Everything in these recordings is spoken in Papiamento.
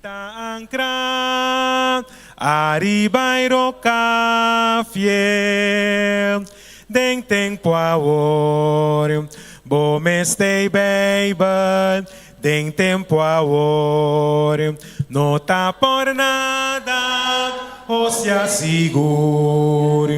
Ta ancra ariba e roca fiel. Den tempo awor, bo mester Bijbel. Den tempo awor, no ta por nada, o sea sigur,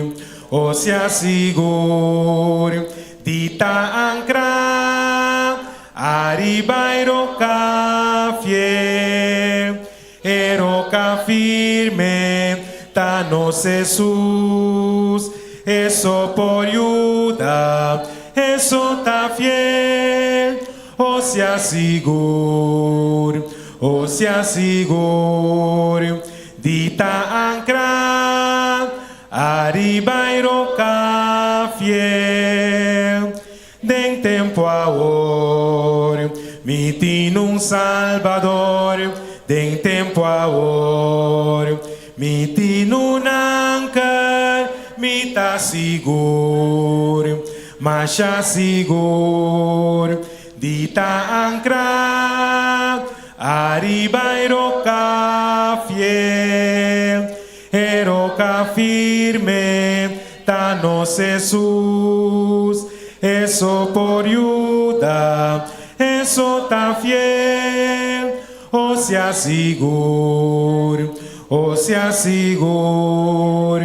o sea sigur, di ta ancra ariba e roca fiel. E roca firme ta nos Hesus, E so por yuda, E so ta fiel. O sea sigur, o sea sigur, di ta ancra ariba e roca fiel. Den tempo awor, mi tin un Salbador, Den tempo awor, mi tin un anker, Mi ta sigur, masha sigur, Di ta ancra ariba e roca fiel. E roca firme ta nos Hesus, E so por yuda, E so ta fiel. O sea sigur, o sea sigur,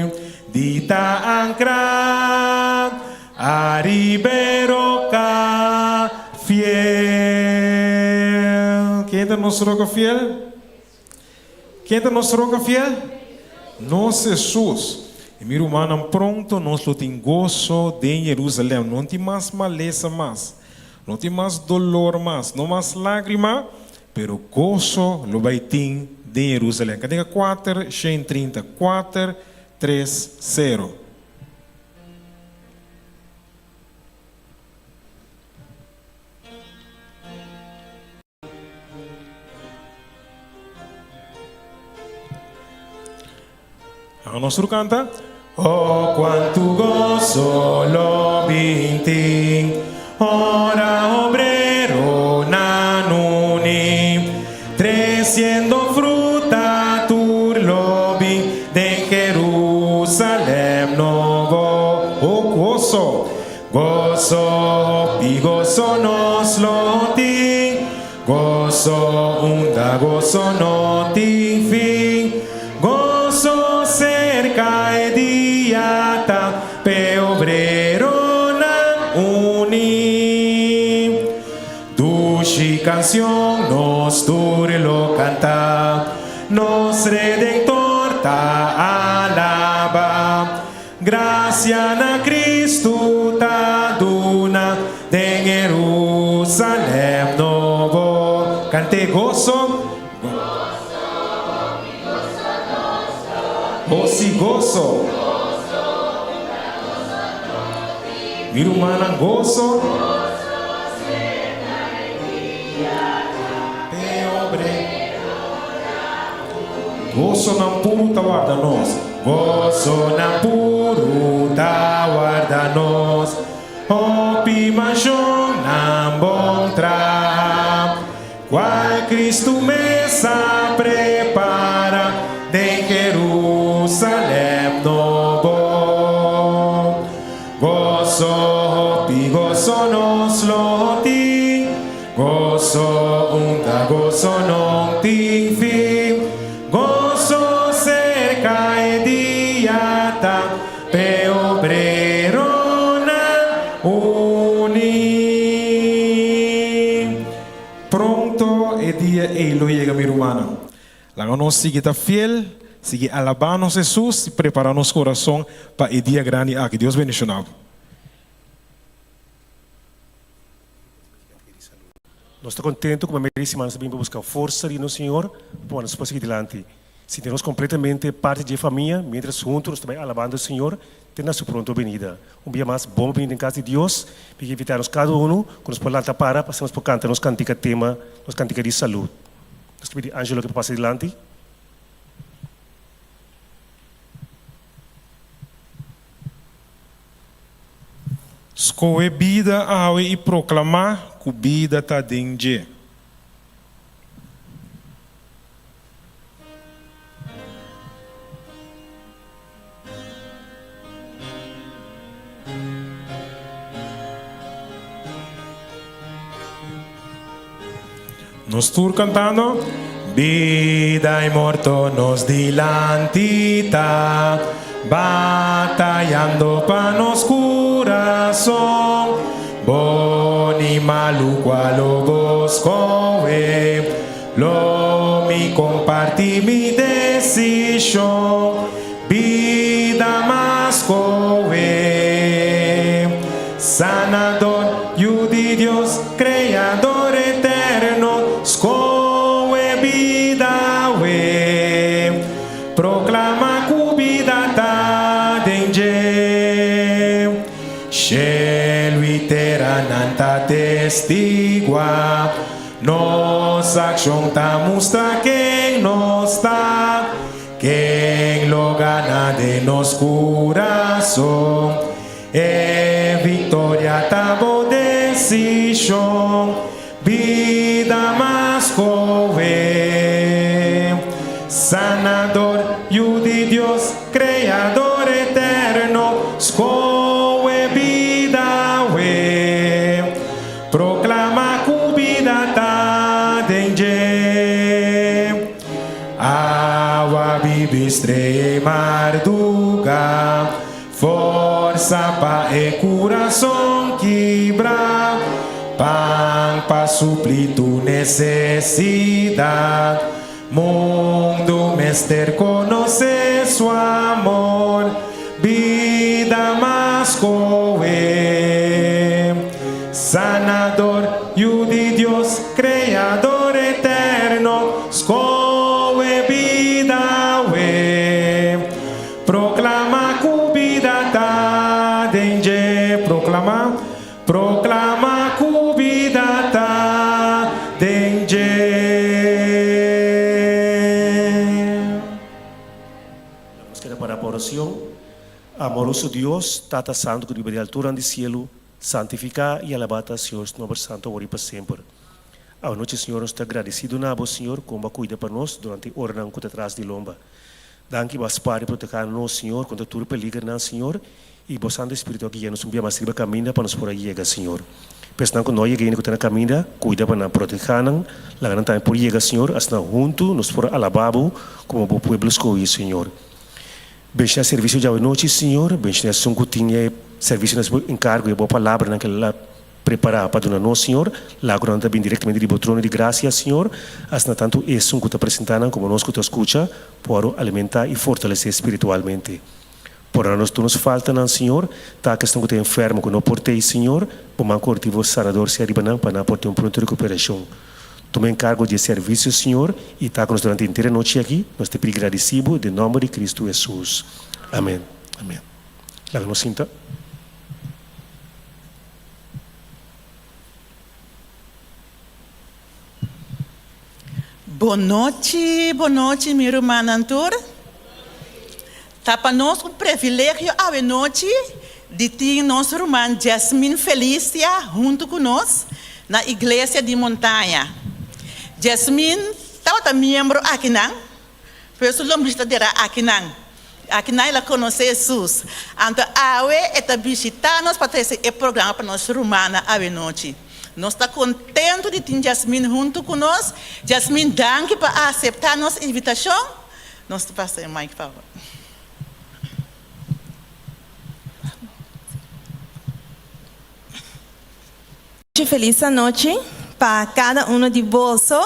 di ta ancra ariba e roca fiel. Ken ta nos roca fiel? Ken ta nos roca fiel? Nos Hesus. I mi rumannan, pronto nos lo tin goso den Jerusalem. No tin mas malesa mas, no tin mas dolor mas, no mas lagrima, pero goso lo bai tin den Jerusalem. Kantika 430, kuater, tres, sero. Laga nos tur kanta. Oh, kuantu goso lo bin tin ora obreronan uní, tresiendo fruta tur lo bin den Jerusalem nobo. Oh, goso! Goso, i goso nos lo tin, Goso unda goso no tin fin, Goso serka e dia ta p'e obreronan uní. Dushi kansion nos tur lo kanta, Nos Redentor ta alaba. Gracia na Cristo ta duna den Jerusalem nobo. Cant'e goso. Oh si goso. Mi rumannan goso. Gosonan puru ta warda nos. Gosonan puru ta warda nos. Hopi manshonnan bon traha, Cual Cristo mes a prepara den Jerusalem nobo. Goso, hopi goso nos lo tin. Goso unda goso non tin fin, Goso serka e dia ta p'e obreronan uní. Pronto e dia ei lo yega mi rumannan. Laga nos sigui ta fiel, sigui alabá nos Hesus i prepará nos kurason pa e dia grandi aki. Dios bendishoná bo. Nos ta kontentu ku mei di siman nos ta bin pa buska forsa di nos Señor pa nos por sigui dilanti. Sinti nos kompletamente parti dje famia mientras huntu nos ta bai alabando Señor te na su pronto benida. Un bia mas bon bini den kas di Dios. Mi ke invitá nos kada unu ku nos por lanta para pa asina nos por kanta nos kantika tema, nos kantika di salud. Nos ta pidi Angelo ke por pasa dilanti. Skohe bida awe i proklamá ku bida ta den dje. Nos tur kantando. Bida i morto nos dilanti ta, batayando pa nos kurason. Bon i malu kua lo bo skohe? Lo mi kompartí mi desishon. Bida mas kohe. Sanador, Yu di Dios, Kreador eterno, skohe bida awe. Proklama ku bida ta den dje. Shelu i tera nan ta testigua. Nos akshon ta mustra ken nos ta. Ken lo gana den nos kurason? E viktoria ta bo desishon, Bida mas kohe. Sanador, Yu di Dios, Kreador eterno, Skohe bida awe. Proklama ku bida ta den dje. Awa bibi stree marduga, Forsa pa e kurason kibra, Pan pa supli tu nesesidat. Mundu mester konosé su amor, Bida mas kohe. Sanador, Yu di Dios, Kreador eterno, skohe bida awe. Proklama ku bida ta den dje. Proklama, proklama ku bida ta den dje. Nos keda para pa oracion. Amoroso Dios, Tata Santo ku riba di alturan di cielo, santifica y alaba ta Señor su nomber santo awor y pa semper. Awanochi Señor nos ta agradecido na bo Señor con bo a cuida pa nos durante e oranan cu ta tras di lomba. Danki bo a spar y proteha nos Señor contra tur peligernan Señor y bo Santo Espiritu a guia nos un bia mas riba caminda pa nos por a yega Señor. Pa esnan cu no a yega ainda cu ta na caminda, cuida pa nan, proteha nan, laga nan tambe por yega Señor, asina hunto nos por alaba bo como bo pueblo scogi Señor. Benshiná servicio djawe nochi, Señor. Benshiná esun cu tin e servicio na su encargo y e bo palabranan cu el a prepara pa duna nos, Señor. Laga cu nan ta bin directamente di bo trono di gracia, Señor. Asina tanto esun cu ta presenta nan como nos cu ta scucha por alimenta y fortalece spiritualmente. Pordona nos tur nos faltanan, Señor. Ta cu esnan cu ta enfermo cu no por tei, Señor, bo man cortivo sanador sea riba nan pa nan por tin un pronto recuperacion. Tuma enkargo di e servisio, Señor, i ta ku nos durante henter e nochi aki. Nos ta pidi gradisí Bo den nòmber di Kristu Hesus. Amen. Amen. Laga nos sinta. Bon nochi, bon nochi mi rumannan tur. Ta pa nos un privilegio awe nochi di tin nos ruman Jasmine Felicia huntu ku nos na Iglesia di Montaña. Jasmine tabata miembro akinan, pero su lombriz ta dera akinan. Akinan el a konosé Hesus. Anto awe e ta bishitá nos pa trese e programa pa nos rumannan awe nochi. Nos ta kontentu di tin Jasmine huntu ku nos. Jasmine, danki pa aseptá nos invitashon. Nos ta pasa e mic pa bo. Felis anochi pa kada uno di boso.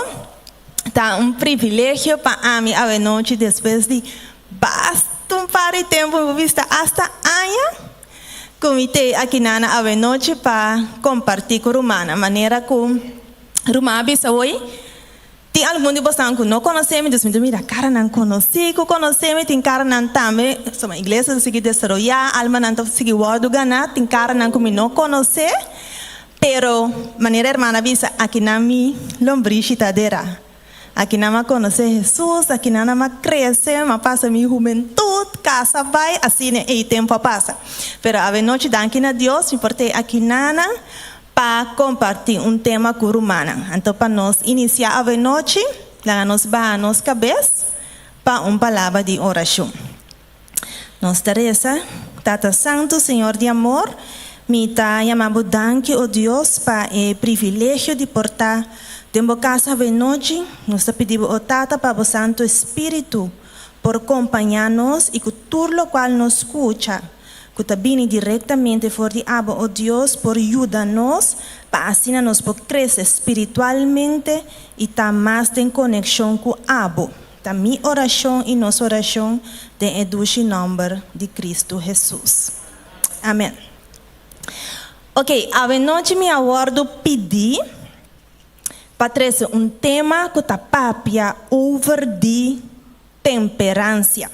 Ta un privilegio pa ami awenochi despues di basta un par di tempu, mi por bisa asta aña, ku mi t'ei akinan na awenochi pa kompartí ku rumannan. Manera ku ruman a bisa hoy, Tin algun di bosnan ku no konosé mi, dus mi ta mira karanan konosí ku konosé mi, tin karanan tambe, pasobra iglesia ta sigui desaroyá, almanan ta sigui wòrdu ganá, tin karanan ku mi no konosé, pero manera hermana a bisa, akinan mi lombrishi ta derá. Akinan mi a konosé Hesus, akinan mi a krese, mi a pasa mi hubentut, kasa bai, asina ei tempu a pasa. Pero awenochi danki na Dios mi por ta akinana Pa kompartí un tema ku rumannan. Anto pa nos inisiá awenochi, laga nos baha nos kabes pa un palabra di orashon. Nos ta resa, Tata Santu, Señor di amor, mi ta yama Bo danki, o Dios, pa e privilegio di por ta. Den bo kas awe nochi, nos ta pidi bo, o Tata, pa bo Santu Spiritu por kompañá nos i ku tur lokual nos skucha, ku ta bini direktamente for di abo, o Dios, por yuda nos pa asina nos por krese spiritualmente i ta mas den konekshon ku abo. Ta mi orashon i nos orashon den e dushi nòmber di Kristu Hesus. Amèn. Ok, awe nochi mi a wòrdu pidí pa trese un tema ku ta papia over di temperansia.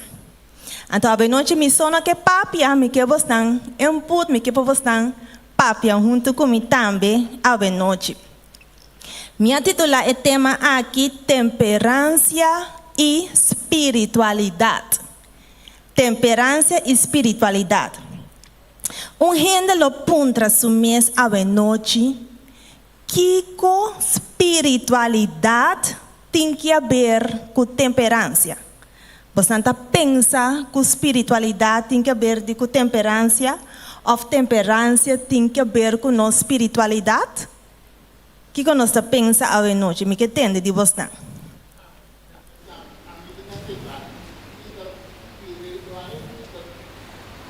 Anto awe nochi mi so no ke papia, mi ke bosnan input, mi ke pa bosnan papia huntu ku mi tambe awe nochi. Mi a titulá e tema aki Temperansia i Spiritualidat. Temperansia i spiritualidat. Un hende lo puntra su mes awenochi, Kiko spiritualidat tin ki aber ku temperansia? Bosnan ta pensa ku spiritualidat tin ki aber di ku temperansia òf temperansia tin ki aber ku nos spiritualidat? Kiko nos ta pensa awenochi? Mi ke tende di bosnan.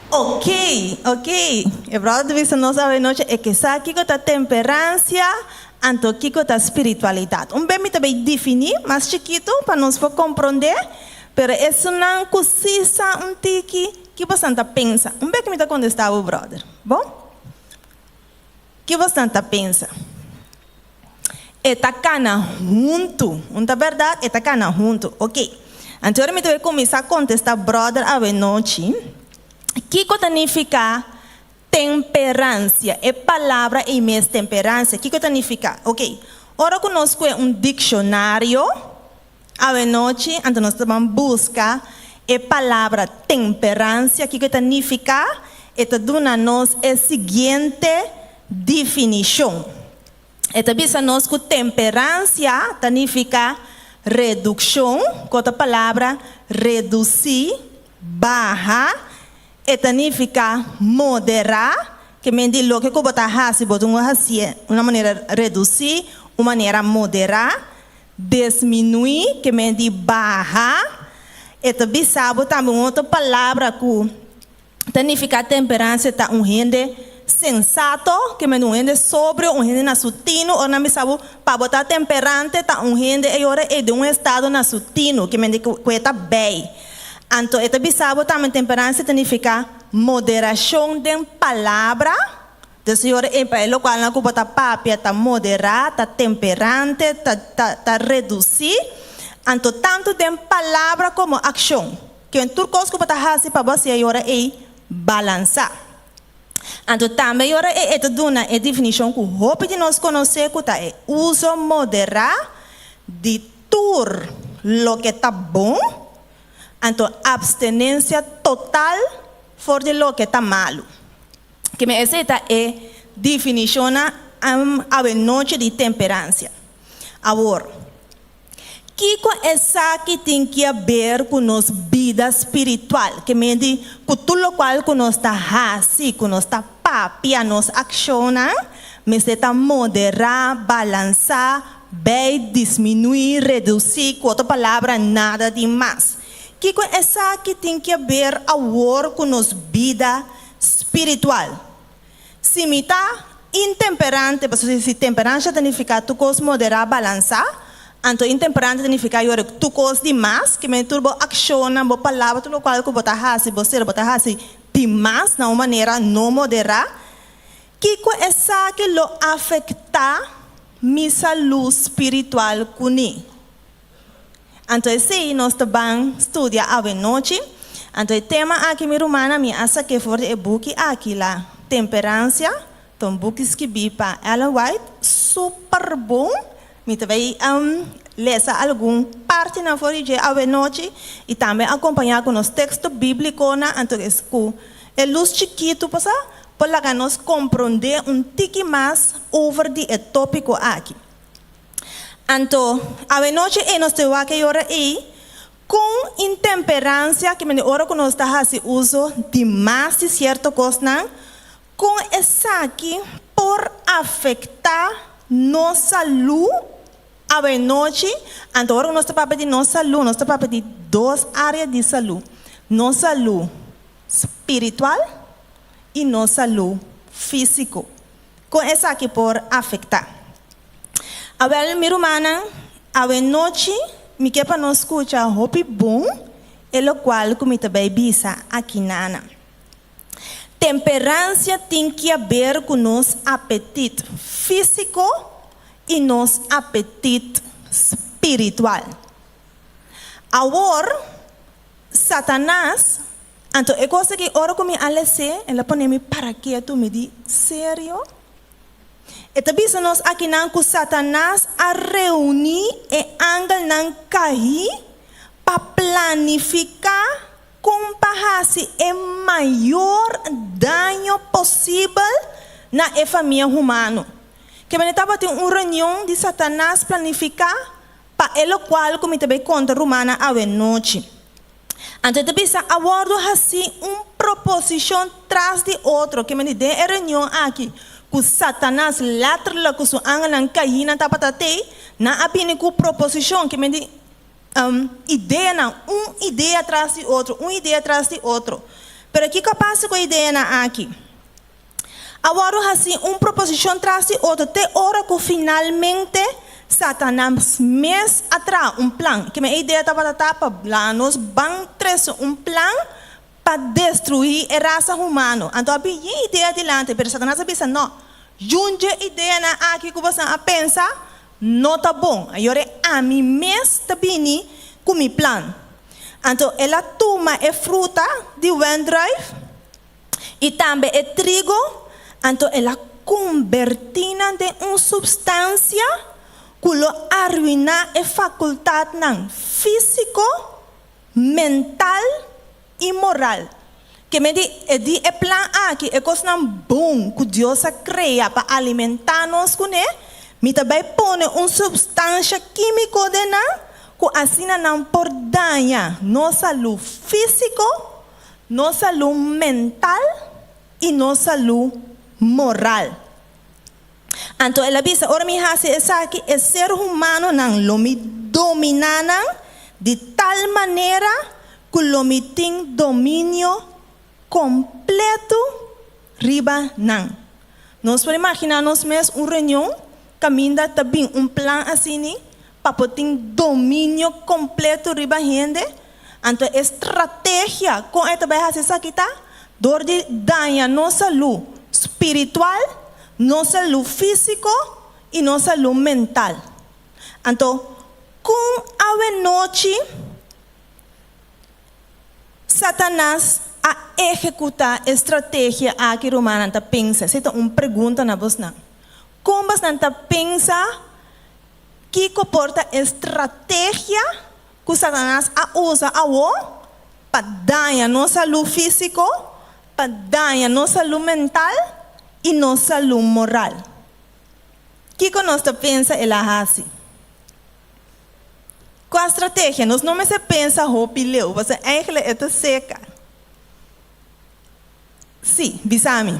Ok, ok. E brother ta bisa nos awe nochi e ke sa kiko ta temperansia, anto kiko ta spiritualidat. Un be mi ta bay defini mas chikitu pa nos por komprondé, pero esunnan ku si sa un tiki, ki bosan ta pensa? Un be ku mi ta kontestá bo brother. Bon? Ki bosan ta pensa? E ta kana huntu. Un ta bèrdat? E ta kana huntu. Oke. Anto ora mi ta bai kuminsá kontestá bròder awenochi, kiko ta nifiká temperansia? E palabra ei mes, temperansia, kiko ta nifiká? Oke. Ora ku nos kue un dikshonario awenochi, anto nos ta ban buska e palabra temperansia, kiko e ta nifiká, e ta duna nos e siguiente definishon. E ta bisa nos ku temperansia ta nifiká redukshon, ku otro palabra, redusí, baha. E ta nifiká moderá, ke men di loke ku bo ta hasi bo tin ku hasié una manera redusí, un manera moderá. Desminuí, ke men di baha. E ta bisa bo tambe un otro palabra ku ta nifiká temperansia ta un hende sensato, ke mende un hende sobrio, un hende na su tinu. Ora nan bisa bo pa bo ta temperante ta un hende ei ora ei den un estado na su tinu, ke mende ku e ta bei. Anto e ta bisa bo tambe temperansia ta nifiká moderashon den palabra. Dus e ora ei pa e lokualnan ku bo ta papia ta moderá, ta temperante, ta ta ta redusí. Anto tantu den palabra komo akshon. Ken tur kos ku bo ta hasi pa bo hasi e ora ei balansá. Anto tambe e ora ei e ta duna e definishon ku hopi di nos konosé ku ta e uso moderá di tur loke ta bon, anto apstenensia total for di loke ta malu. Kimen esei ta e definishonnan awenochi di temperansia. Awor. Kiko esaki tin ki aber ku nos bida spiritual? Ke medi ku tur lokual ku nos ta hasi, ku nos ta papia, nos akshonnan mester ta moderá, balansá, bei disminuí, redusí, ku otro palabra, nada di mas. Kiko esaki tin ki aber awor ku nos bida spiritual? Si mi ta intemperante, pasobra si temperansha ta nifiká tur kos moderá, balansá, anto intemperante ta nifiká yora tur kos di mas, ke mende tur bo akshonnan, bo palabra, tur lokual ku bo ta hasi, bo ser, bo ta hasi di mas na un manera no moderá. Kiko esaki lo afektá mi salú spiritual kuné? Anto esei nos ta ban studia awenochi. Anto e tema aki mi rumannan mi a sak'é for di e buki aki la Temperansia, ta un buki skibí pa Ellen White, super bon. Mi ta bai lesa algun partinan for di dje awenochi i tambe akompañá ku nos teksto bíblikonan anto es ku e lus chikitu pasá por laga nos komprondé un tiki mas over di e tópiko aki. Anto, awenochi ei nos ta wak e ora ei kon intemperansia, ke mende ora ku nos ta hasi uso di mas di sierto kosnan, kon esaki por afektá nos salú. Awe nochi, anto ora ku nos ta papia di nos salú, nos ta papia di dos área di salú, nos salú spiritual i nos salú físiko. Kon esaki por afektá? Awèl, mi rumannan, awe nochi mi ke pa nos skucha hopi bon e lokual ku mi ta bai bisa akinana. Temperansia tin ki aber ku nos apetit físiko i nos apetit spiritual. Awor, Satanas, anto e kos aki ora ku mi a les'é, el a pone mi para ketu, mi di, Serio? E ta bisa nos akinan ku Satanas a reuní e angelnan kaí pa planifiká Kon pa hasi e mayor daño posibel na e famia humano. Ke mene tabatin un reunion di Satanas planifiká pa e lokual ku mi ta bai konta rumannan awe nochi. Anto e ta bisa a wòrdu hasí un proposishon tras di otro. Ke mene den e reunion aki ku Satanas lèterlik ku su angelnan kaínan tabata tei, nan a bini ku proposishon. Ke mene Ideanan, un idea tras di otro, un idea tras di otro. Pero kiko a pasa ku e ideanan aki? A wòrdu hasí un proposishon tras di otro te ora ku finalmente Satanas mes a traha un plan. Kimen e idea tabata ta pa laga nos ban trese un plan pa destruí e rasa humano. Anto a bin yen idea dilanti, pero Satanas a bisa, No, yun dje ideanan aki ku boso a pensa no ta bon. Ayora ami mes ta bini ku mi plan. Anto el a tuma e fruta di wendruif i tambe e trigo, anto el a kombertí nan den un supstansia ku lo aruiná e fakultatnan físiko, mental i moral. Ke men di e di e plan aki, e kosnan bon ku Dios a krea pa alimentá nos kuné, mi ta bai pone un supstansha kímiko den nan ku asina nan por daña nos salú físiko, nos salú mental i nos salú moral. Anto el a bisa, Ora mi hasi esaki, e ser humanonan lo mi dominá nan di tal manera ku lo mi tin dominio kompletu riba nan. Nos por imaginá nos mes un reunion kaminda ta bin un plan asini pa por tin dominio kompletu riba hende? Anto e strategia kon e ta bai hasi esaki ta dor di daña nos salú spiritual, nos salú físiko i nos salú mental. Anto, kon awenochi Satanas a ehekutá e strategia aki, rumannan ta pensa? Esei ta un pregunta na bosnan. Kon bosnan ta pensa kiko por ta e strategia ku Satanas a usa awor pa daña nos salú físiko, pa daña nos salú mental i nos salú moral? Kiko nos ta pensa el a hasi? Kua strategia? Nos no mester pensa hopi leu, pasobra eigenlijk e ta seka. Sí, bisa mi.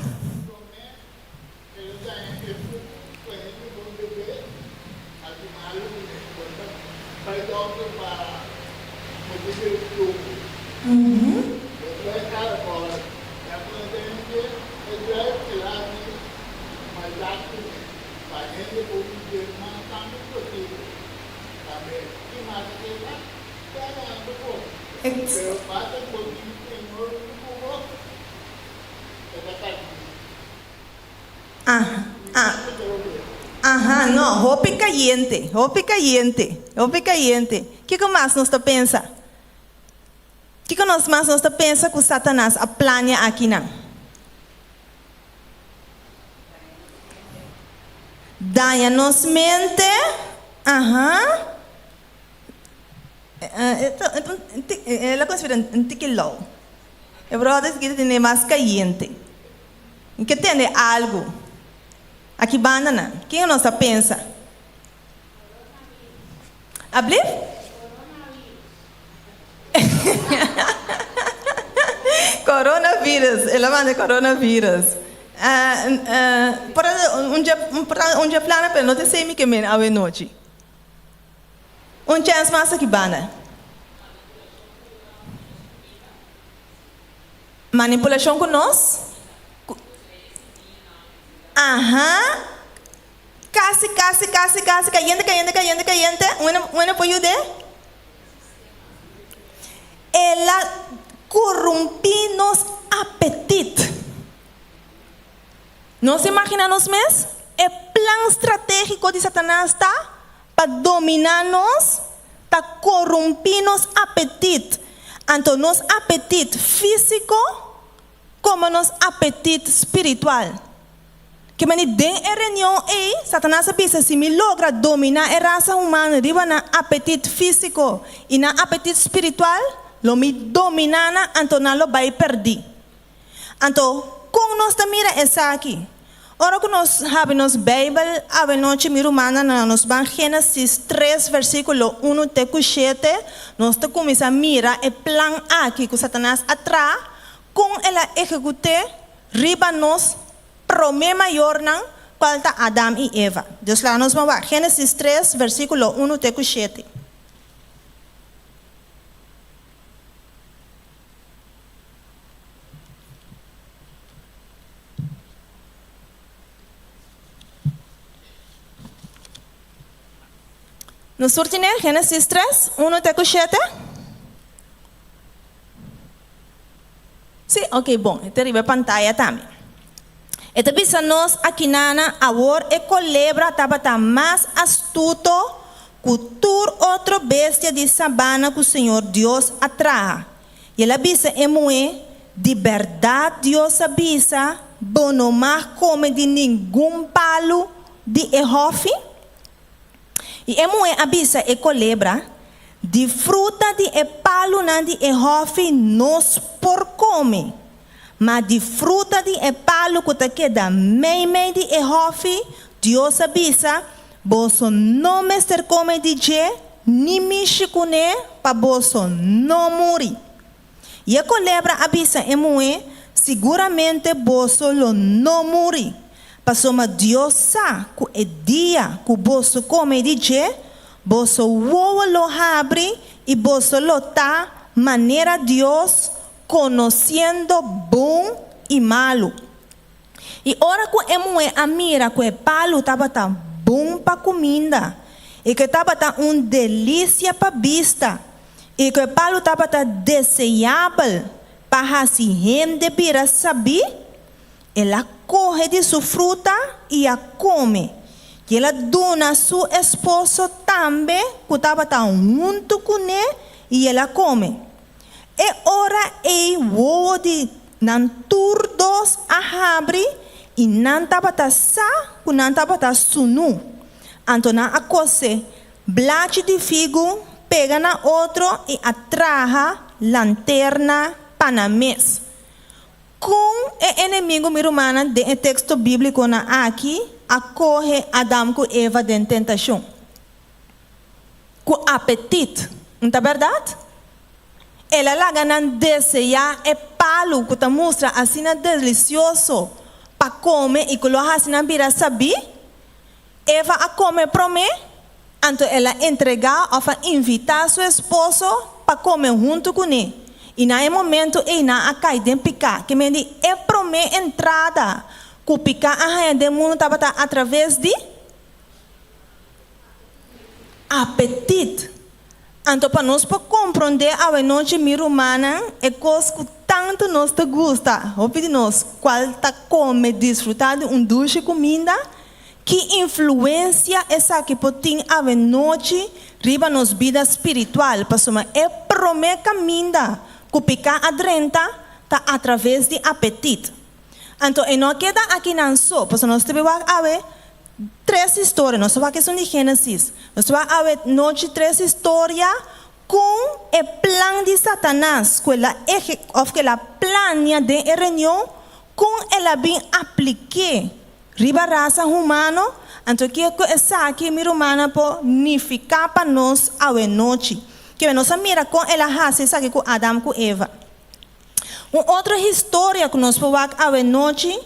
Aha, no, hopi kayente, hopi kayente, hopi kayente. Kiko mas nos ta pensa? Kiko nos mas nos ta pensa ku Satanas a plania akinan? Daña nos mente, aha. El a considera un tiki lou. E brother esaki ta tene mas cayente. Mi ke tende algo. Aki banda nan. Ken nos ta pensa? Ablief? Coronavirus. El a manda coronavirus. Por un dje plana pero no ta esei mi ke men awe nochi. Un chèns mas aki banda. Manipulashon ku nos? Ku Aha. Kasi, kasi, kasi, kasi, kayente, kayente, kayente, kayente. Un hende, un hende por yud'é? El a korumpí nos apetit. Nos imagina nos mes? E plan stratégiko di Satanas ta pa dominá nos, ta korumpí nos apetit, anto nos apetit físiko komo nos apetit spiritual. Ke meni den e reunion ei, Satanas a bisa, Si mi logra dominá e rasa humano riba nan apetit físiko i nan apetit spiritual, lo mi dominá nan, anto nan lo bai pèrdí. Anto, kon nos ta mira esaki? Ora ku nos habri nos Beibel awenochi, mi rumannan, na nos ban Génesis tres, versíkulo unu te ku shete, nos ta kuminsá mira e plan aki ku Satanas a traha, kon el a ehekut'é riba nos promé mayornan, kual ta Adam i Eva. Dios laga nos ban wak Génesis tres, versíkulo unu te ku shete. Nos tur tine Génesis tres, unu te ku shete? Sí? Ok, bon, e ta riba e pantaya tambe. E ta bisa nos akinana, Awor e kolebra tabata mas astuto ku tur otro bestia di sabana ku Señor Dios a traha. I el a bisa e muhé, Di bèrdat Dios a bisa, Bo no mag kome di ningun palu di e hòfi? I e muhé a bisa e kolebra, Di fruta di e palunan di e hòfi nos por kome, ma di fruta di e palu ku ta keda meimei di e hòfi, Dios a bisa, Boso no mester kome di dje ni mishi kuné pa boso no muri. I e kolebra a bisa e muhé, Siguramente boso lo no muri, pasobra Dios sa ku e dia ku boso kome di dje, boso wowo lo habri i boso lo ta manera Dios, konosiendo bon i malu. I ora ku e muhé a mira ku e palu tabata bon pa kuminda, i ku e tabata un delisia pa bista, i ku e palu tabata deseabel pa hasi hende bira sabí, el a kohe di su fruta i a kome. I el a duna su esposo tambe ku tabata huntu kuné, i el a kome. E ora ei wowo di nan tur dos a habri i nan tabata sa ku nan tabata sunú. Anto nan a kose blachi di figu pega na otro i a traha lanterna pa nan mes. Kon e enemigu, mi rumannan, den e teksto bíblikonan aki a kohe Adam ku Eva den tentashon? Ku apetit, n ta bèrdat? El a laga nan deseá e palu ku ta mustra asina delisioso pa kome i ku lo hasi nan bira sabí. Eva a kome promé, anto el a entregá òf a invitá su esposo pa kome huntu kuné. I na e momentu ei nan a kai den piká. Ke men di e promé entrada ku piká a haña den mundu tabata atraves di Apetit. Anto pa nos por komprondé awenochi mi rumannan e kos ku tantu nos ta gusta, hopi di nos kual ta kome disfrutá di un dushi kuminda, ki influensia esaki por tin awenochi riba nos bida spiritual? Pasobra e promé kaminda ku piká a drenta ta atraves di apetit. Anto e no a keda akinan so, pasobra nos ta bin wak awe Tres historia, nos ta wak esun di Génesis. Nos ta wak awe nochi tres historia kon e plan di Satanas ku el a ehe òf ku el a plania den e reunion, kon el a bin aplik'é riba rasa humano. Anto kiko esaki, mi rumannan, por nifiká pa nos awe nochi? Kiba nos a mira kon el a hasi esaki ku Adam ku Eva. Un otro historia ku nos por wak awe nochi,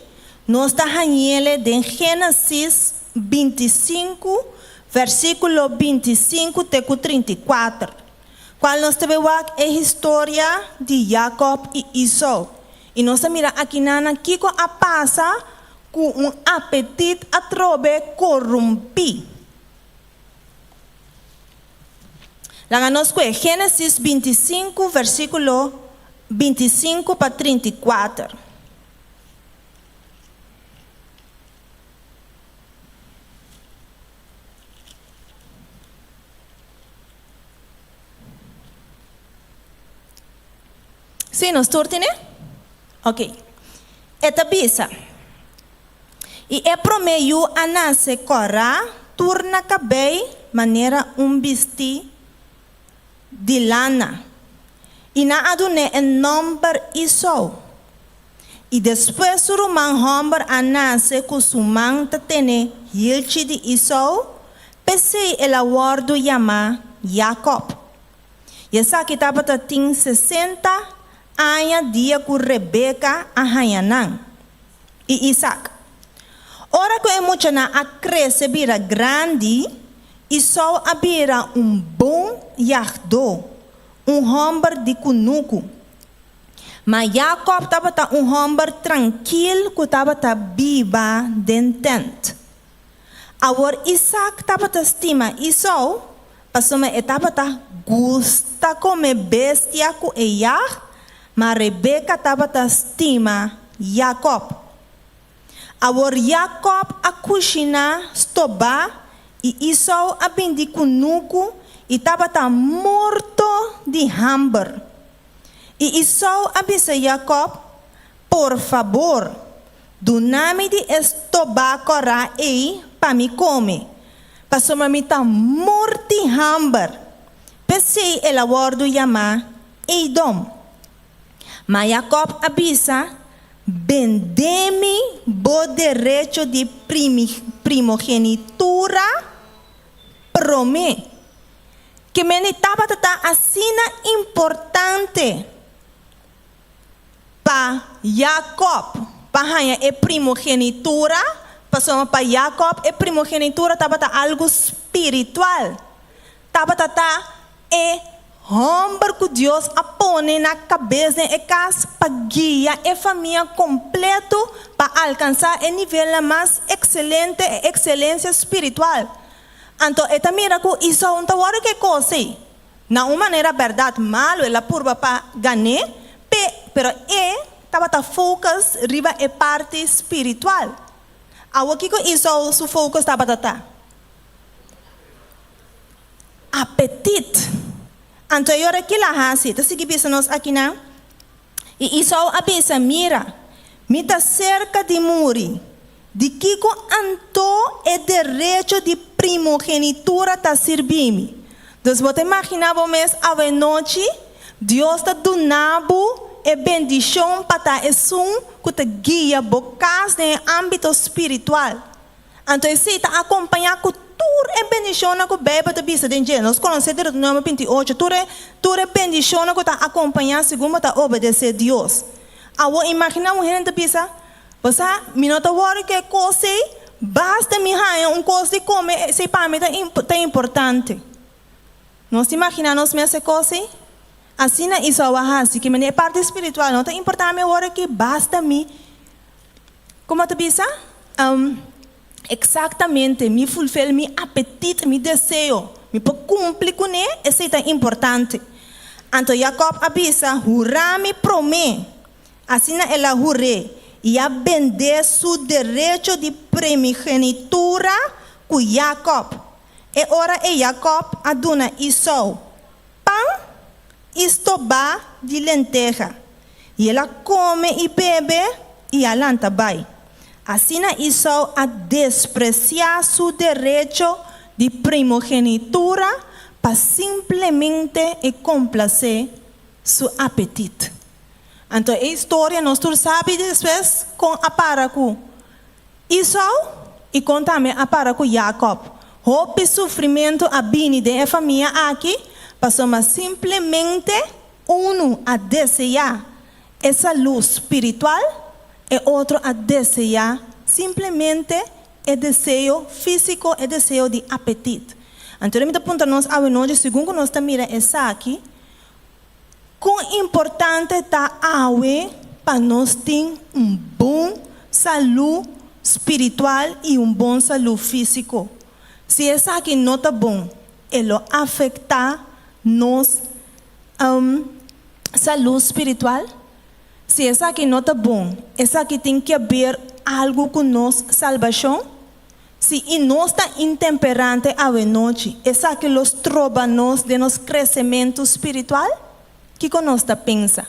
nos ta hañ'ele den Génesis 25, versíkulo 25 te ku 34, kual nos ta bai wak e historia di Jakòb i Esou. I nos ta mira akinan kiko a pasa ku un apetit atrobe korumpí. Laga nos kue Génesis 25, versíkulo 25 pa 34. Sí, nos tur tine? Ok. E ta bisa, I e promé yu a nase kòrá tur na kabei manera un bistí di lana, i nan a dun'é e nòmber Esou. I despues su ruman hòmber a nase ku su man ta tene hilchi di Esou, p'esei el a wòrdu yamá Jakòb. I esaki tabata tin 60 aña dia ku Rebeka a haña nan i Isak. Ora ku e muchanan a krese bira grandi, Esou a bira un bon yagdó, un hòmber di kunuku. Ma Jakòb tabata un hòmber trankil ku tabata biba den tènt. Awor Isak tabata stima Esou, pasobra e tabata gusta kome bestia ku e yag, ma Rebeka tabata stima Jakòb. Awor Jakòb a kushiná stobá i Esou a bin di kunuku i tabata morto di hamber. I Esou a bisa Jakòb, Por fabor, duna mi di e stobá kòrá ei pa mi kome, pasobra mi ta morti hamber. P'esei el a wòrdu yamá Edom. Ma Jakòb a bisa, Bendé mi bo derecho di primogenitura promé. Ke mende tabata ta asina importante pa Jakòb pa haña e primogenitura? Pasobra pa Jakòb e primogenitura tabata algu spiritual. Tabata ta e hòmber ku Dios a pone na kabes den e kas pa guia e famia kompleto pa alkansá e nivelnan mas ekselente, e ekselensia spiritual. Anto e ta mira ku Esau no ta wòrdu ku e kos ei. Na un manera bèrdat malu el a purba pa gan'é, p'e, pero e tabata focus riba e parti spiritual. Awor kiko Esau su focus tabata ta? Apetit. Anto e ora kila hasi, ta sigui bisa nos akinan, I Esau a bisa, Mira, mi ta serka di muri. Di kiko anto e derecho di primogenitura ta sirbi mi? Dus bo ta imaginá bo mes awenochi, Dios ta duna bo e bendishon pa ta esun ku ta guia bo kas den e ámbito spiritual. Anto esei ta akompañá ku tur e bendishonnan ku Beibel ta bisa den dje. Nos konosé Deuteronomio 28, tur e tur e bendishonnan ku ta akompañá segun bo ta obedesé Dios. Awor imaginá un hende ta bisa, Bo sa, mi no ta wòri ku e kos ei, basta mi haña un kos di kome, esei pa mi ta ta importante. Nos ta imaginá nos mes e kos ei? Asina Esau a hasi, ke manera e parti spiritual no ta importá mi awor aki, basta mi. Como ta bisa? Exactamente, mi fulfill mi apetit, mi deseo. Mi por cumpli cune, esey ta importante. Anto Jacob a bisa, Hura mi prome. Asina el a hur'é y a bende su derecho di primigenitura cu Jacob. E ora ey Jacob a duna Esau pan i stobá di lenteha, i el a kome i bebe i a lanta bai. Asina Esau a despresiá su derecho di primogenitura pa simplemente e komplasé su apetit. Anto e historia nos tur sabi despues kon a para ku Esau i kon tambe a para ku Jakòb. Hopi sufrimentu a bini den e famia aki pasobra simplemente unu a deseá e salú spiritual, e otro a deseá simplemente. e deseo físiko, e deseo di apetit. Anto mi ta puntra nos awenochi, segun ku nos ta mira esaki, kon importante ta awe pa nos tin un bon salú spiritual i un bon salú físiko? Si esaki no ta bon, e lo afektá nos salú spiritual? Si esaki no ta bon, esaki tin ke ber algu ku nos salbashon? Si i nos ta intemperante awenochi, esaki lo stroba nos den nos kresementu spiritual? Kiko nos ta pensa?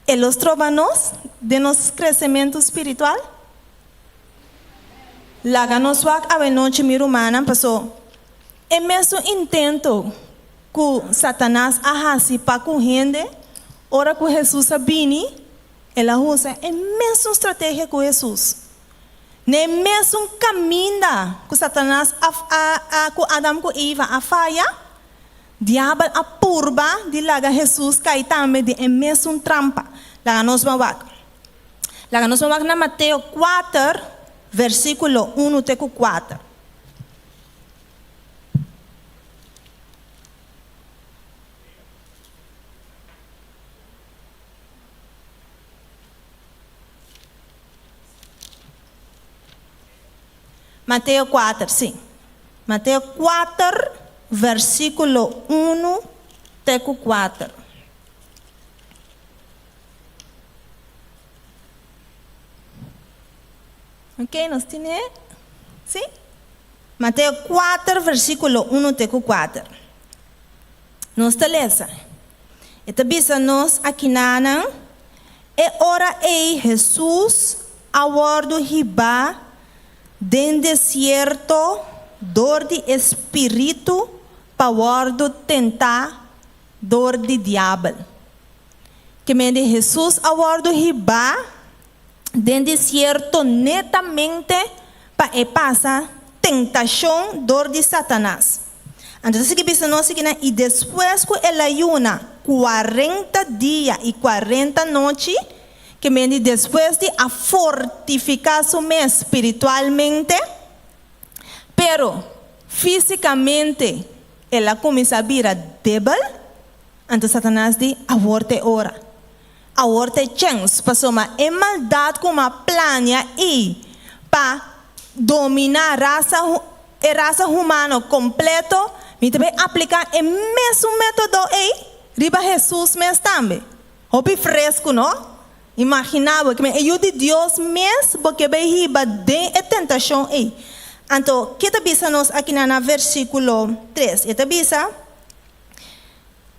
E lo stroba nos den nos kresementu spiritual? Laga nos wak awenochi, mi rumannan, paso e mesun intento ku Satanas a hasi pa ku hende ora ku Hesus a bini, El a usa e mesun strategia ku Hesus. Na e mesun kaminda ku Satanas a a ku Adam ku Eva a faya, Diabel a purba di laga Hesus kai tambe den e mesun trampa. Laga nos ban wak. Laga nos ban wak na Mateo kuater, versíkulo unu te ku kuater. Mateo kuater, sí. Mateo kuater, versíkulo unu te ku kuater. Ok, nos tine? Sí? Mateo kuater, versíkulo unu te ku kuater. Nos ta lesa. E ta bisa nos akinanan, E ora ei Hesus a wòrdu hibá den desierto dor di e Spiritu pa wòrdu tentá dor di diabel. Ke mende Hesus a wòrdu hibá den desierto netamente pa e pasa tentashon dor di Satanas. Anto ta sigui bisa nos sigui nan, I despues ku el a yuna kuarenta dia i kuarenta nochi, ke mende despues di a fortifiká su mes spiritualmente, pero físikamente el a kuminsá bira debel, anto Satanas di, Awor ta e ora. Awor ta e chèns pasobra e maldat ku m'a plania i pa dominá rasa e rasa humano kompleto, mi ta bai apliká e mesun método ei riba Hesus mes tambe. Hopi fresku, no? Imaginá bo, e Yu di Dios mes bo ke bai hiba den e tentashon ei. Anto, ke ta bisa nos akinan na versíkulo tres? E ta bisa.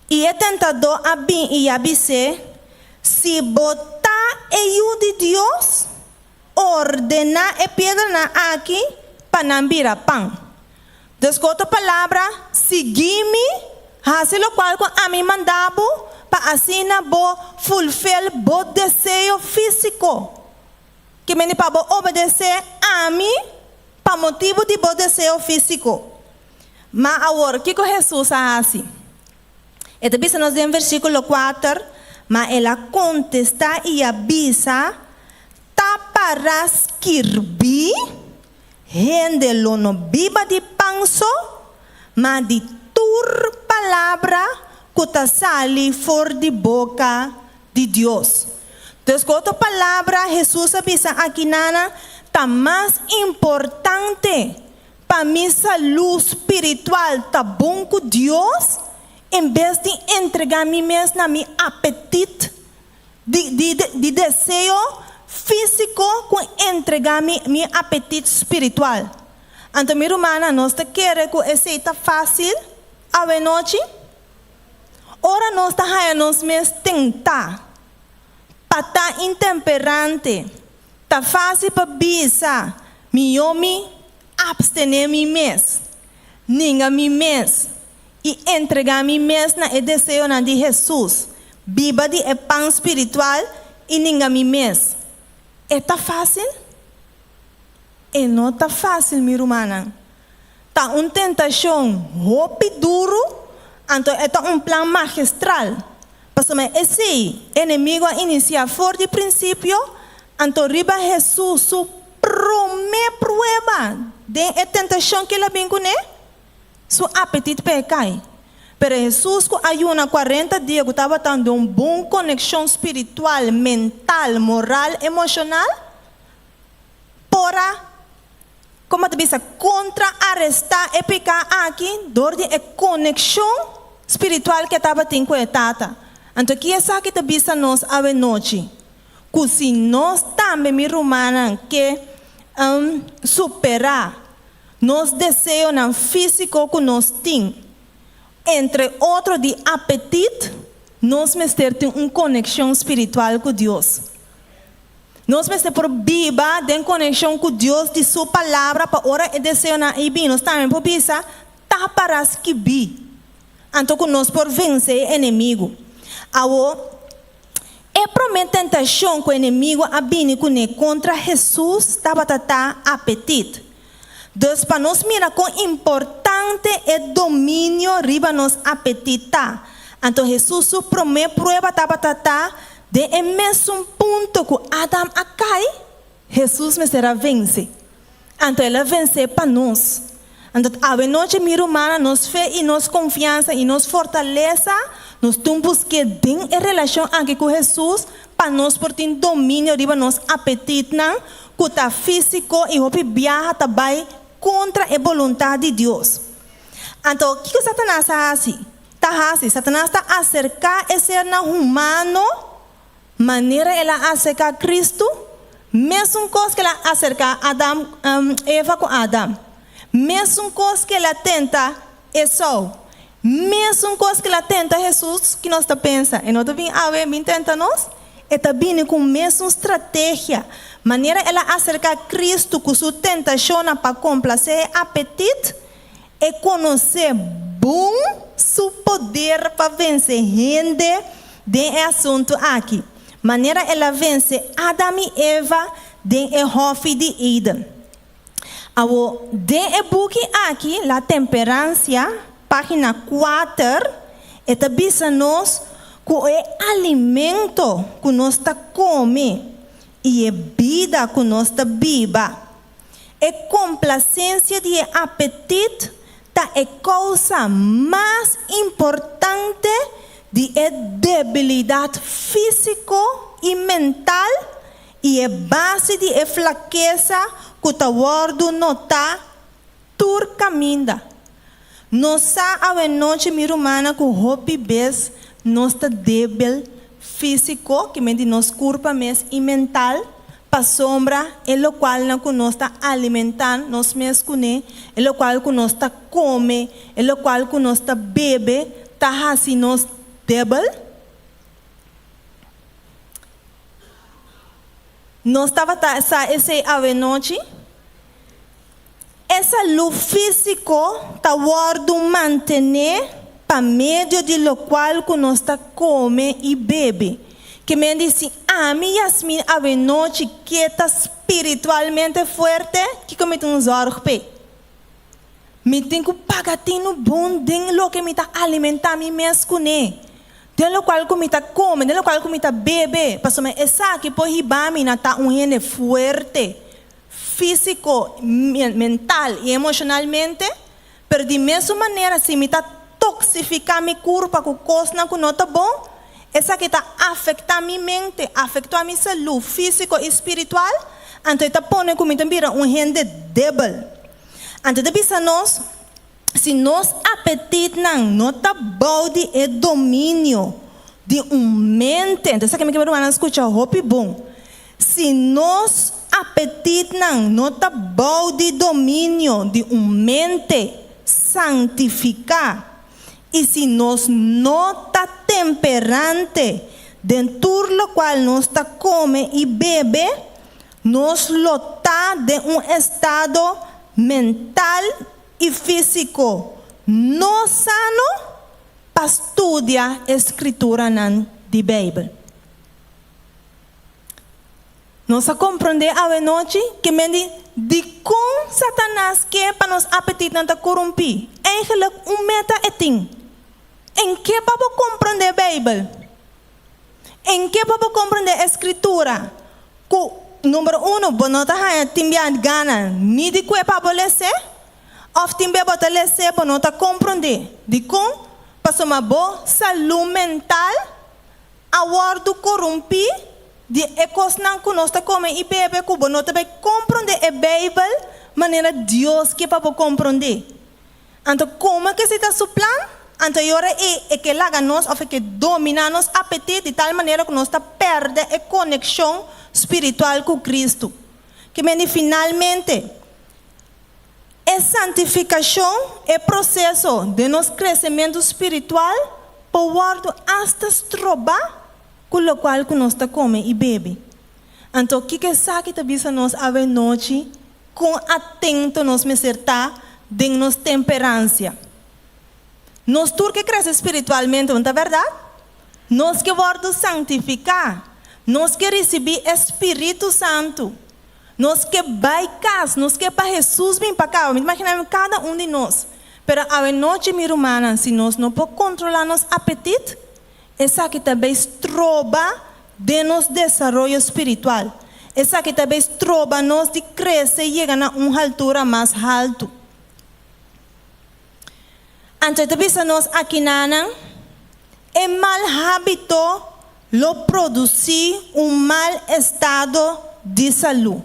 I e tentadó a bin i a bis'é, Si bo ta e Yu di Dios, ordená e piedranan aki pa nan bira pan. Dus ku otro palabra, sigui mi, hasi lokual ku ami manda bo, pa asina bo fulfil bo deseo físiko. Ke mende pa bo obedesé ami pa motibu di bo deseo físiko. Ma awor, kiko Hesus a hasi? E ta bisa nos den versíkulo kuater, Ma el a kontestá i a bisa, Ta para skirbí, Hende lo no biba di pan so, ma di tur palabra ku ta sali for di boka di Dios. Dus ku otro palabra, Hesus a bisa akinana, Ta mas importante Pa mi salú spiritual ta bon ku Dios, en bes di entregá mi mes na mi apetit di di di deseo físiko ku entregá mi mi apetit spiritual. Anto mi rumannan, nos ta kere ku esei ta fásil awenochi? Ora nos ta haña nos mes tentá pa ta intemperante, Ta fásil pa bisa, Mihó mi abstené mi mes, ninga mi mes i entregá mi mes na e deseonan di Hesus, biba di e pan spiritual i ninga mi mes. E ta fásil? E no ta fásil, mi rumannan. Ta un tentashon hopi duru, anto e ta un plan magistral. Pasobra esei enemigo a inisiá for di prinsipio. Anto riba Hesus su promé prueba den e tentashon ku el a bin kuné, su apetit p'e kai. Pero Hesus ku a yuna kuarenta dia ku tabata den un bon konekshon spiritual, mental, moral, emoshonal, por a, komo ta bisa, kontra arestá e piká aki dor di e konekshon spiritual ku e tabatin ku e Tata. Anto ki esaki ta bisa nos awenochi? Ku si nos tambe, mi rumannan, ke superá nos deseonan físiko ku nos tin, entre otro di apetit, nos mester tin un konekshon spiritual ku Dios. Nos mester por biba den konekshon ku Dios di Su Palabra pa ora e deseonan ei bin, nos tambe por bisa, Ta para skibí. Anto ku nos por vense e enemigu. Awor, e promé tentashon ku enemigu a bini kuné kontra Hesus tabata ta apetit. Dus pa nos mira kon importante e dominio riba nos apetit ta, anto Hesus su promé prueba tabata ta den e mesun punto ku Adam a kai, Hesus mester a vense. Anto el a vensé pa nos. Anto awe nochi mi rumannan nos fe i nos konfiansa i nos fortalesa nos tin busk'é den e relashon aki ku Hesus pa nos por tin dominio riba nos apetitnan ku ta físiko i hopi biaha ta bai kontra e boluntat di Dios. Anto kiko Satanas a hasi? Ta hasi? Satanas ta aserká e sernan humano Manera el a aserká Kristu, mesun kos ku el a aserká Adam, Eva ku Adam. Mesun kos ku el a tenta Esou. Mesun kos ku el a tenta Hesus, ki nos ta pensa? E no ta bin awe bin tenta nos? E ta bini ku mesun strategia. Manera el a aserká Kristu ku su tentashonnan pa komplasé e apetit, E konosé bon su poder pa vense hende den e asuntu aki, manera el a vense Adam i Eva den e hòfi di Eden. Awor, den e buki aki, La Temperancia, página kuater, e ta bisa nos ku e alimento ku nos ta kome i e bida ku nos ta biba, E komplasensia di e apetit ta e kousa mas importante di e debilidat físiko i mental i e base di e flakesa ku ta wòrdu notá tur kaminda. Nos sa awenochi mi rumannan ku hopi bes nos ta débil físiko, ki men di nos kurpa mes, i mental, pasobra e lokualnan ku nos ta alimentá nos mes kuné, e lokual ku nos ta kome, e lokual ku nos ta bebe ta hasi nos débil. Nos tabata sa esei awenochi? E salú físiko ta wòrdu mantené pa medio di lokual ku nos ta kome i bebe. Ke men di si ami Yasmin awenochi ke ta spiritualmente fuerte, kiko mi tin un zòrg p'e? Mi tin ku paga tinu bon den loke mi ta alimentá mi mes kuné, den lokual ku mi ta kome, den lokual ku mi ta bebe, pasobra esaki por hiba mi na ta un hende fuerte. físiko, mental i emoshonalmente, pero di mesun manera si mi ta toksifiká mi kurpa ku kosnan ku no ta bon, esaki ta afektá mi mente, afektuá mi salú físiko i spiritual, anto e ta pone ku mi ta bira un hende debel. Anto e ta bisa nos, si nos apetitnan no ta bou di e dominio di un mente, anto esaki mi ke rumannan skucha hopi bon, Si nos apetitnan no ta bou di dominio di un mente santifiká i si nos no ta temperante den tur lokual nos ta kome i bebe, nos lo ta den un estado mental i físiko no sano pa studia e skrituranan di Beibel. Nos a komprondé awenochi ke men di dikon Satanas ke pa nos apetitnan ta korumpí. Eigenlik un meta e tin. En ke pa bo komprondé Beibel? En ke pa bo komprondé e Skritura? Ku. Number uno, bo no ta haña tin bia gana ni di kue pa bo les'é, òf tin bia bo ta les'é bo no ta komprondé. Dikon? Pasobra bo salú mental a wòrdu korumpí di e kosnan ku nos ta kome i bebe ku bo no ta bai komprondé e Beibel manera Dios ke pa bo komprondé. Anto komo ke si ta su plan? Anto e ora ei e ke laga nos òf e ke dominá nos apetit di tal manera ku nos ta pèrdè e konekshon spiritual ku Kristu. Ke mende finalmente, e santifikashon, e proseso den nos kresementu spiritual por wòrdu asta strobá ku lokual ku nos ta kome i bebe. Anto kiko esaki ta bisa nos awenochi? Kon atento nos mester ta den nos temperansia? Nos tur ke krese spiritualmente, no ta bèrdat? Nos ke wòrdu santifiká. Nos ke risibí e spiritu santu. Nos ke bai kas. Nos ke pa Hesus bin pa kaba. Mi ta imaginá mi kada un di nos. Pero awenochi, mi rumannan, si nos no por kontrolá nos apetit, Esaki ta bay stroba den nos desaroyo spiritual. Esaki ta bay stroba nos di crece y yega na un haltura mas haltu. Anto e ta bisa nos akinanan, E mal habito lo produci un mal estado di salu.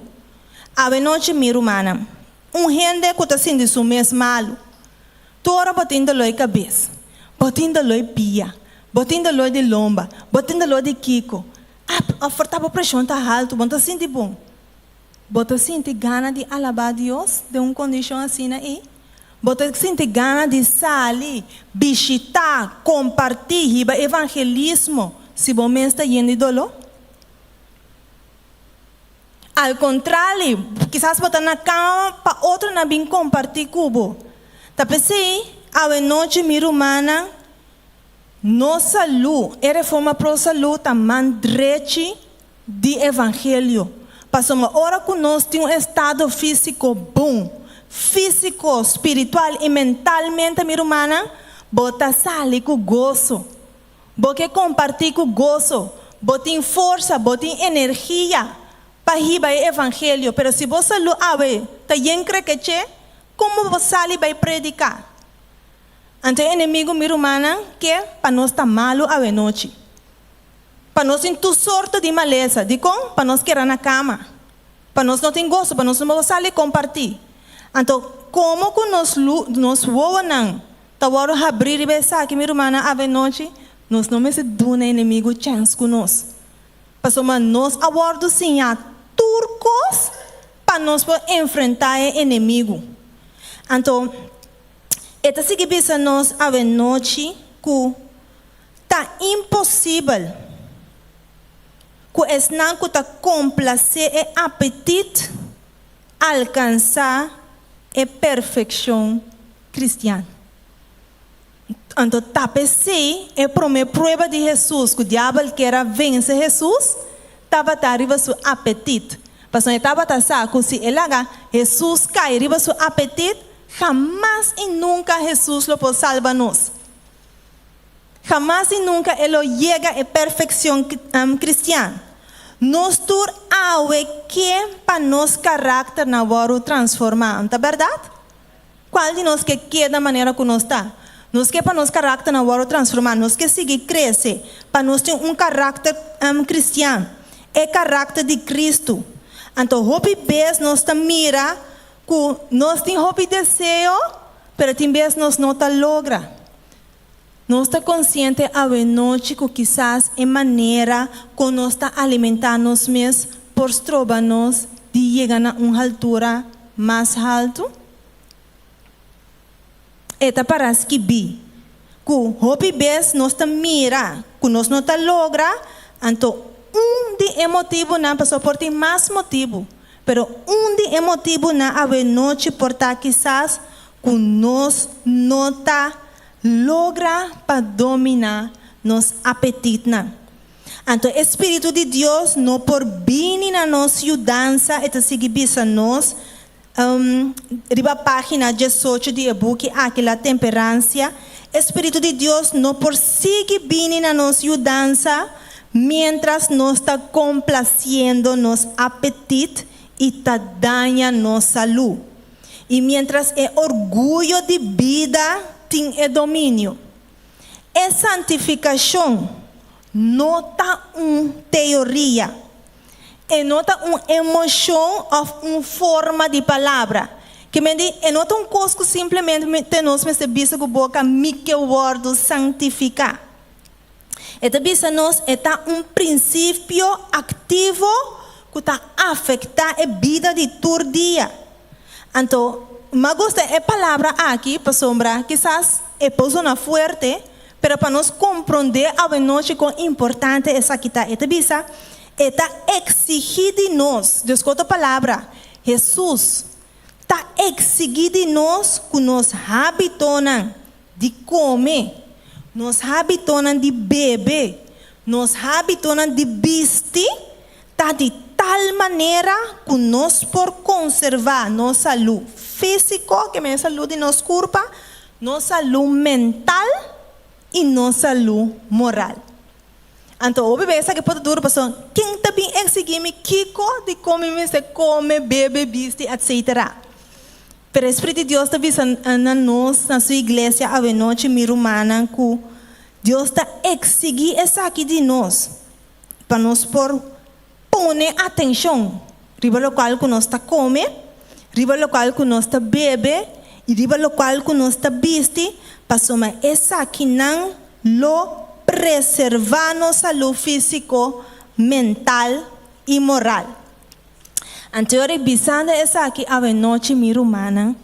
Awenochi mi rumannan, un hende cu ta sinti su mes malu, Tur ora bo tin doló di kabes, bo tin doló di pia, bo tin doló di lomba, bo tin doló di kiko, ap, òf por ta bo preshon ta haltu, bo no ta sinti bon. Bo ta sinti gana di alabá Dios den un kondishon asina ei? Bo ta sinti gana di sali, bishitá, kompartí, hiba evangelismo si bo mes ta yen di doló? Al kontrali, kisas bo ta na kama pa otronan bin kompartí ku bo. Ta p'esei, awenochi mi rumannan, nos salú, e Reforma Pro Salú ta man drechi di evangelio. Pasobra ora ku nos tin un estado físiko bon, físiko, spiritual i mentalmente, mi rumannan, bo ta sali ku goso. Bo ke kompartí ku goso, bo tin forsa, bo tin energia pa hiba e evangelio, pero si bo salú awe ta yen krekeché, komo bo sali bai prediká? Anto e enemigu, mi rumannan, ke pa nos ta malu awenochi, pa nos tin tur sorto di malesa. Dikon? Pa nos keda na kama, pa nos no tin goso, pa nos no por sali kompartí. Anto, komo ku nos lu, nos wowonan Ta wòrdu habrí riba esaki, mi rumannan, avenochi, nos no mester duna enemigu chèns ku nos. Pasobra nos a wòrdu siñá tur kos pa nos por enfrentá e enemigu. Anto, e ta sigui bisa nos avenochi ku ta imposibel ku esnan ku ta komplasé e apetit alkansá e perfekshon Cristian. Anto ta p'esei e promé prueba di Hesus ku diabel kier a vense Hesus tabata riba su apetit. Pasobra e tabata sa ku si e laga Hesus kai riba su apetit, hamas i nunka Hesus lo por salba nos. Hamas i nunka e lo yega e perfekshon kristian. Nos tur awe ke pa nos karakternan wòrdu transformá, no ta bèrdat? Kual di nos ke keda manera ku nos ta? Nos ke pa nos karakternan wòrdu transformá. Nos ke sigui krese pa nos tin un karakter kristian, e karakter di Kristu. Anto hopi bes nos ta mira ku nos tin hopi deseo, pero tin bes nos no ta logra. Nos ta konsiente awenochi ku kisas e manera kon nos ta alimentá nos mes por stroba nos di yega na un haltura mas haltu? E ta para skibí ku hopi bes nos ta mira ku nos no ta logra, anto un di e motibunan, pasobra por tin mas motibu, pero un di e motibunan awenochi por ta kisas ku nos no ta logra pa dominá nos apetitnan. Anto e spiritu di Dios no por bini na nos yudansa, e ta sigui bisa nos riba página diesocho di e buki aki La Temperansia, e spiritu di Dios no por sigui bini na nos yudansa. miéntras nos ta komplasiendo nos apetit i ta daña nos salú, i miéntras e orguyo di bida tin e dominio. E santifikashon no ta un teoria. E no ta un emoshon òf un forma di palabra. Ke men di, e no ta un kos ku simplemente nos mester bisa ku boka, Mi ke wòrdu santifiká. E ta bisa nos e ta un prinsipio aktivo ku ta afektá e bida di tur dia. Anto, m'a gusta e palabra aki pasobra kisas e por zona fuerte, pero pa nos komprondé awenochi kon importante esaki ta. E ta bisa, E ta eksigí di nos, Dios ku otro palabra, Hesus ta eksigí di nos ku nos hábitonan di kome, nos hábitonan di bebe, nos hábitonan di bisti ta di tal manera ku nos por konservá nos salú físiko, ke men salú di nos kurpa, nos salú mental i nos salú moral. Anto hopi bes esaki por ta duru pasobra ken ta bin eksigí mi kiko di kon mi mester kome, bebe, bisti, etsetera. Pero e Spiritu di Dios ta bisa na nos, na Su iglesia awenochi, mi rumannan, ku Dios ta eksigí esaki di nos, pa nos por pone atenshon riba lokual ku nos ta kome, riba lokual ku nos ta bebe i riba lokual ku nos ta bisti, pasobra esakinan lo preservá nos salú físiko, mental i moral. Anteor i bisando esaki awenochi mi rumannan,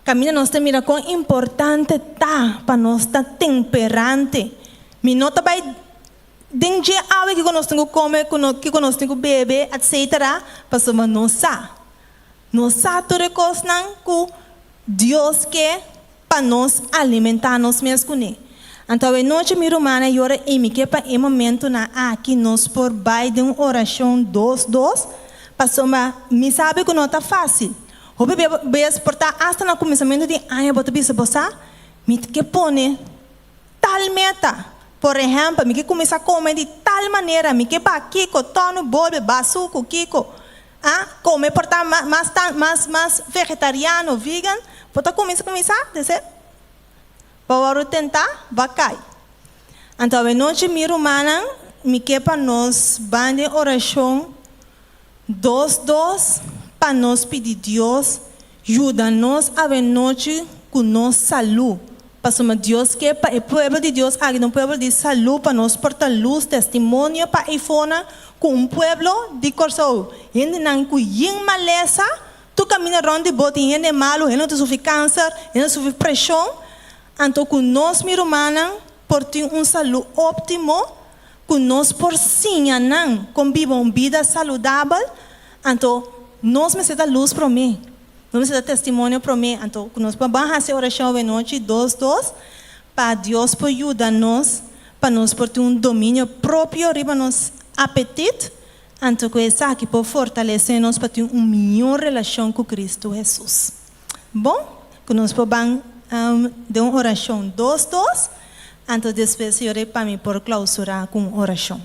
kaminda nos ta mira kon importante ta pa nos ta temperante. Mi no ta bai den dje awe kiko nos tin ku kome, kiko nos tin ku bebe, etsetera, pasobra nos sa. Nos sa tur e kosnan ku Dios ke pa nos alimentá nos mes kuné. Anto awenochi mi rumannan yora i mi ke pa e momentunan aki nos por bai den un orashon dos dos, pasobra mi sabi ku no ta fásil. Hopi bes por ta asta na kuminsamentu di aña bo ta bisa, Bo sa, mi ke pone tal meta. Por ehèmpel, mi ke kuminsá kome di tal manera, mi ke ba kiko, tònu, bolbe, basuku, kiko. A come por ta mas mas mas vegetariano, vegan, bo ta cuminsa cuminsa dese bo wòrdu tentá, bo a cai. Anto awenochi mi rumannan mi ke pa nos ban den oracion dos dos pa nos pidi Dios yuda nos awenochi cu nos salú, pasobra Dios ke pa e pueblo di Dios aki ta un pueblo di salú pa nos por ta luz, testimonio pa eifonan Ku un pueblo di Kòrsou, hendenan ku yin malesa, tur kaminda rònt di bo tin hende malu, hende ku ta sufri kanser, hende ku ta sufri preshon. Anto ku nos, mi rumannan, por tin un salú óptimo, ku nos por siña nan kon biba un bida saludabel, anto nos mester ta lus promé, nos mester ta testimonio promé. Anto ku nos por ban hasi orashon awenochi dos dos, pa Dios por yuda nos Pa nos por tin un dominio propio riba nos apetit, anto ku esaki por fortalesé nos pa tin un mihó relashon ku Kristu Hesus. Bon, ku nos por ban den un orashon dos dos, anto despues Señor e pa mi por klausurá ku un orashon.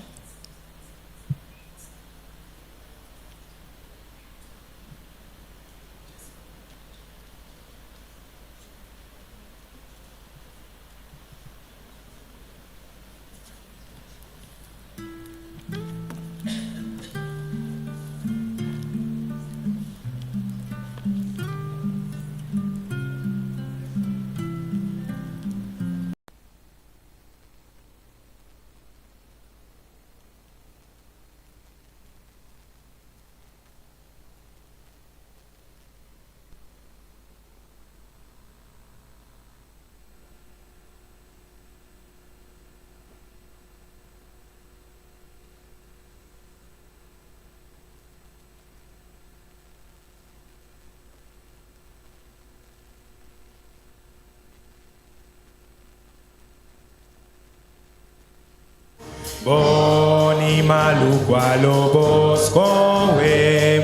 Bon i malu kua lo bo skohe?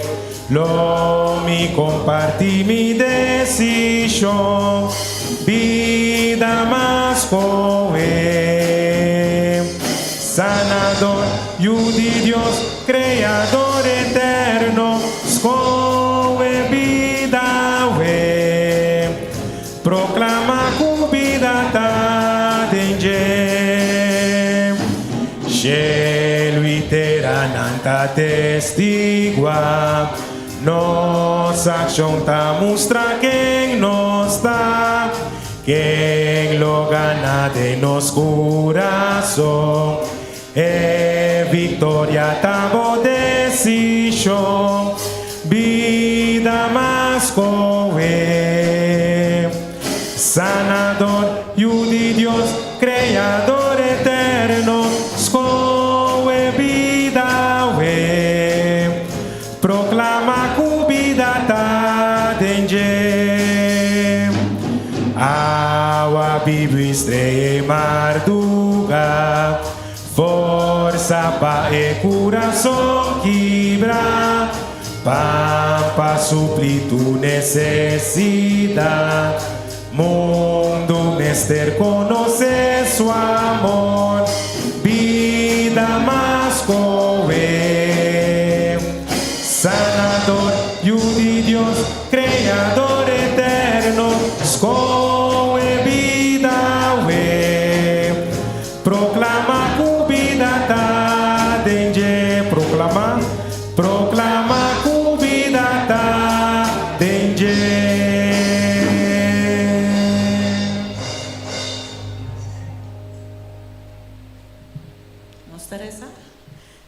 Lo mi kompartí mi desishon, bida mas kohe. Sanador, Yu di Dios, Kreador eterno, skohe bida awe. Proklama ku bida ta den dje. Shelu i teranan ta testigua, nos akshon ta mustra ken nos ta. Ken lo gana den nos kurason? E viktoria ta bo desishon. Bida mas skohe. Sanador, Yu di Dios, Kreador eterno, skohe bida awe. Proklama ku bida ta den dje. Awa bibu i strea i marduga, forsa pa e kurason kibra, pan pa supli tur nesesidat. Mundu mester konosé su amor, bida mas kohe. Sanador, Yu di Dios, Kreador eterno, skohe bida awe. Proklama ku bida ta den dje. Proklama, proklama ku bida ta den dje. Nos ta resa.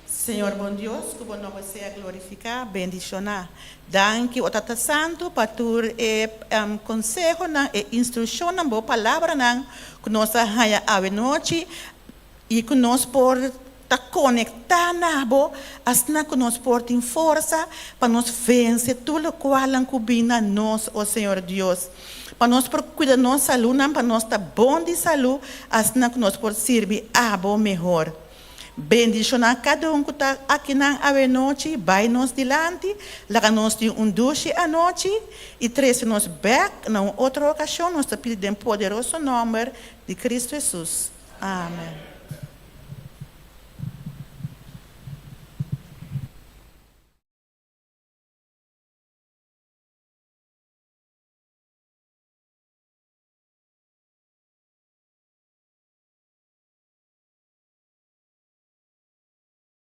Señor bon Dios, ku bo nomber sea glorifiká, bendishoná. Danki, o Tata Santu, pa tur e konsehonan, e instrukshonnan, bo palabranan ku nos a haña awe nochi i ku nos por ta konektá na bo, asina ku nos por tin forsa pa nos vense tur lokualnan ku bin na nos, o Señor Dios. Pa nos por kuida nos salunan, pa nos ta bon di salu, asina ku nos por sirbi abo mehor. Bendishoná kada un ku ta akinan awenochi, bai nos dilanti, laga nos tin un dushi anochi i trese nos bèk na un otro okashon, nos ta pidi den poderoso nòmber di Kristu Hesus. Amen.